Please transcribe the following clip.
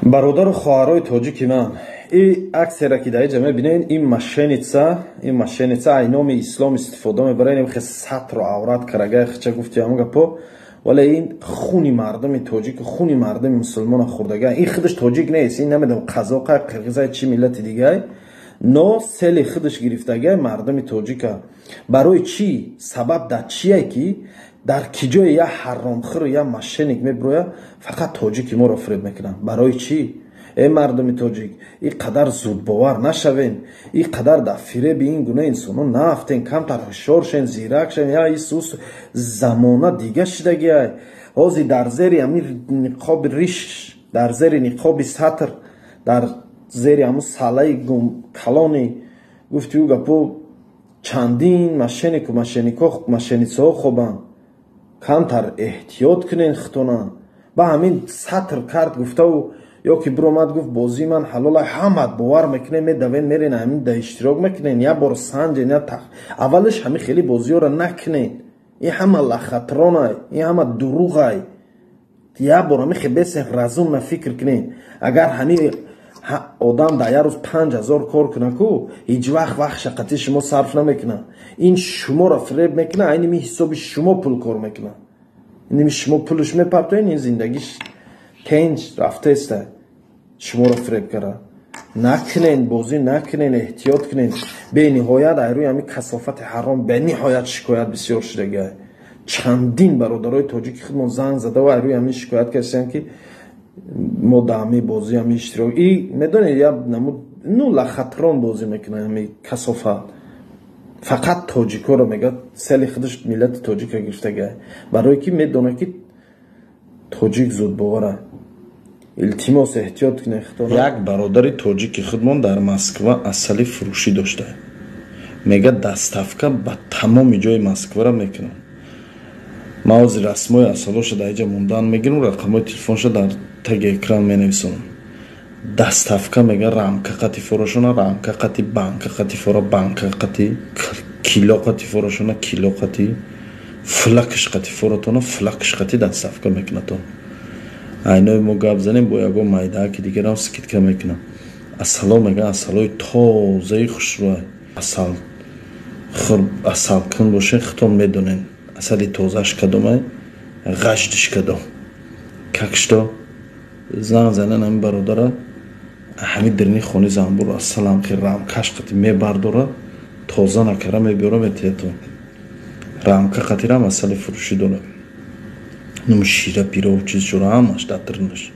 Бародару хоҳарои тоҷики ман, и аксияра ки дар иҷа мебинед, ин мошенница, ин мошенница ай номи ислом истифода мебарад. Ин хе сатру аврат карагай хича гуфти ҳамон гапо, вале ин хуни мардуми тоҷик, хуни мардуми мусулмона хӯрдага. Ин худаш тоҷик нест, ин намедонам, қазоқа, қирғизай, чӣ миллати дигай, но сели худаш гирифтагай мардуми тоҷика. Барои чӣ? Сабаб дар чие, ки дар ки ҷое як ҳаромхӯру як мошенник мебирояд, фақат тоҷики моро фиреб мекунанд? Барои чӣ? Э мардуми тоҷик, ин қадар зудбовар нашавен, ин қадар дар фиреби ин гуна инсонҳо наафтен. Камтар ҳушёр шен, зирак шен. Я исус, замона дига шидагиай. Ҳозир дар зери ҳамин ниқоби риш, дар зери ниқоби сатр, дар зери ҳамун салаи калони гуфти ӯ гапо чандин мошеннику мошенникҳо, мошенницаҳо хобанд. Камтар эҳтиёт кунен хитона. Ба ҳамин сатр кард гуфтаву ё ки биромад, гуфт: «Бозии ман ҳалола», ҳамат бовар мекунен, медавен, мерен, ҳамин да иштирок мекунен. Як бор санҷен, я аввалаш ҳамин хели бозиёро накунен. Ин ҳама лохотронай, ин ҳама дурӯғай. Як бор ҳамин хебесен, разумно фикр кунен. Агар ҳамин одам дар як рӯз 5000 кор куна ку, ҳеҷ вақт вақт шақати шумо сарф намекунад. Ин шуморо фиреб мекунад, айни ми ҳисоби шумо пул кор мекунад. Иними шумо пулш мепартоен, ин зиндагиш тенҷ рафтеста. Шуморо фиреб кара. Накунен, бозӣ накунен, эҳтиёт кунен. Бениҳоят айрӯи ҳамин касофати ҳаром бениҳоят шикоят бисёр шудагай. Чандин бародарои тоҷики худмон занг задаву айрӯи ҳамин шикоят карданд, ки мо дар ҳамин бозӣ, ҳамин иштирок и медонед, я намуд, ну, лохотрон бозӣ мекунад. Ҳамин касофат фақат тоҷикоро мегӯяд, сели худаш миллати тоҷика гирифтагай, барое ки медонад, ки тоҷик зудбовара. Илтимос, эҳтиёт кунед. Як бародари тоҷики худмон дар Москва асали фурӯшӣ дошта, мега, доставка ба тамоми ҷои Москвара мекунам. Ман ҳозир расмои асалоша дар иҷа мондан мегирам, рақамҳои телефонша дар таги экран менависонам. Доставка, мега, рамка қати форошона, рамка қати, банка қати фора, банка қати, кило қати форошона, кило қати, флакш қати форотона, флакш қати доставка мекунатон. Айнои мо гап занем, бо ягон майдааки дигарам скидка мекунам. Асало, мега, асалои тозаи хушрӯай. Асал асалкун боше, худтон медонен, асали тозааш кадомай, ғаҷдиш кадом. Так что занг занен ҳамин бародара. Ҳамин дирни хони занбур асалам ки рамкаш қати мебардора, тоза накара мебиёра, метиҳатон. Рамка қатирам асали фурӯшӣ дорад, нум шира пиров чиз шура, ҳамаш дар дирнаш.